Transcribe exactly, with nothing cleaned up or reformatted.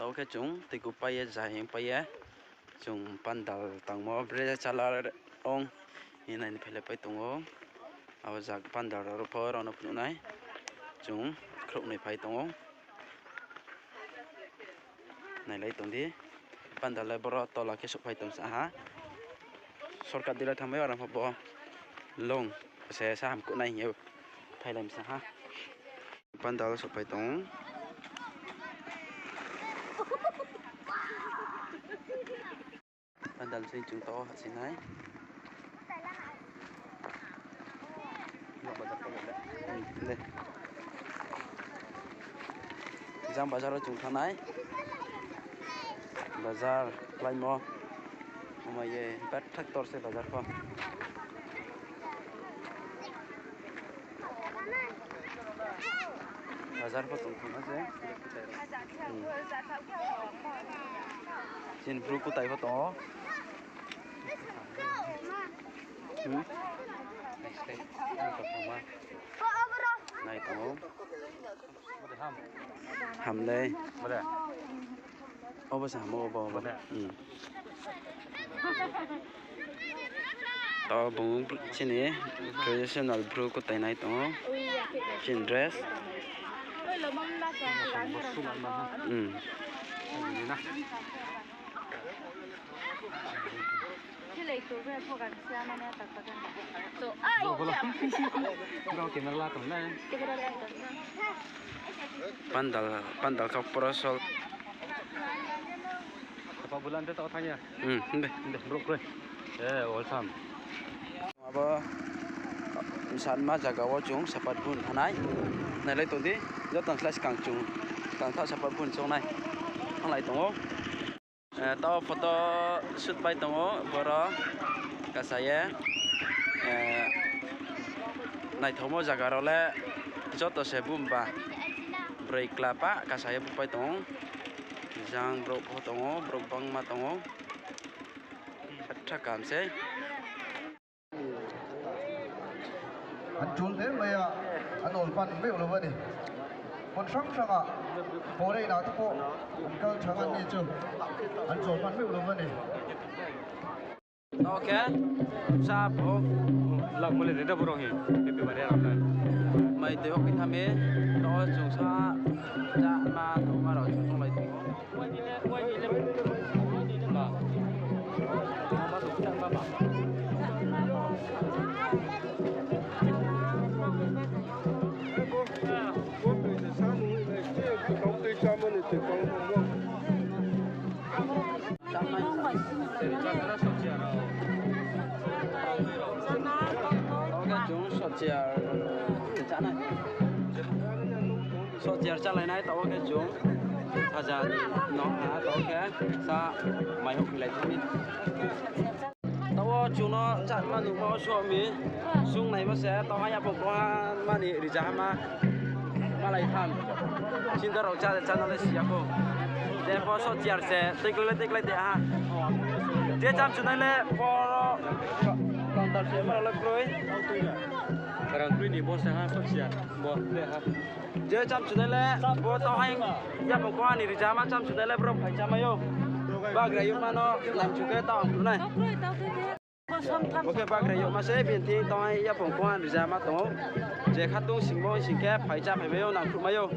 Taoh khe chung tuiku pai ye, zai hing pai ye, chung pandal tangmo bre chala ong hing nai ni phailai pai tong ou. Abo ja pandal rao pho rao no phnuh nai. Chung khrouhnoi phai tong ou. Nailai tong di. Pandal le boro tola khe souhphai tong sa ha. Shortcut dei le thanngmai ya, aro pho bo long se sa hamkuh nai hing ye phailai mi sa ha. Pandal souhphai tong ou. Pandal se chung taoh hahsoing nai. Jang bazar wo chung thanng nai. Bazar kláimo. Ama ye bethak tor se bazar pho. Bazar pho tong thangma se. Chini bru kutai pho tong ou. Nai tong ou. Ham le. Obo se ham, obo, obo. Taoh bung chini traditional bru kutai nai tong ou. Chini dress. Pandal, pandal kha poro sol. Apa bulan te taoh thanng ya? Himbe. Himbe, brouh kroi. Abo bsatma zaga wo chung sapat bun thanng nai. Nailai tong di, joto slái skang chung tang tha sapat bun choung nai. Thannglai tong ou. Taoh photo shoot pai tong ou boro kasa ye. Naithaomo zaga rao le joto se bumba. Broi kla pah kasa ye bupai tong ou. Jang brouh pho tong ou, brouh bangma tong ou. Atha kam sei. An chul de maya, an ol pan meuh lo bani. Pon sang sanga, pore na tu po, an kal chang an ni chu, an chul pan meuh lo bani. Taoh khe, sa bo. Lak mole de da borok hi, happy birthday ram nai. Mai tui hok khe thami, taoh chung sa, chama, thongma rao chung tonglai tong ou. Chung sot chair chá nai. Sot chair chálai nai, taoh wo khe chung saja no ha, taoh wo khe sa mai houh khlai thani. Taoh wo chung no chama nungmo suh mi, sung naimo se, taoh ha yaphang koha mani rijahama. Malai tham. Chinta rao chá de chá no le si ya khou. Je pho sot chair se, tikle le tikle de ha. Je cham chunai le poro counter se ma rao le kroi. Rang kroi ni bo se ha sot chair. Bo de ha. Je cham chunai le bo taoh ha yaphang koha ni rijahama cham chunai le bro phai chámai ou. Bagra yoma no nang chu khe taoh ang nai. Bo khe bagra yoma se, bini thing taoh ha yaphang koha ni rijahama tong ou. Je khatung singmo sing khe phai chá phaimai ou, nangkhruhmai ou.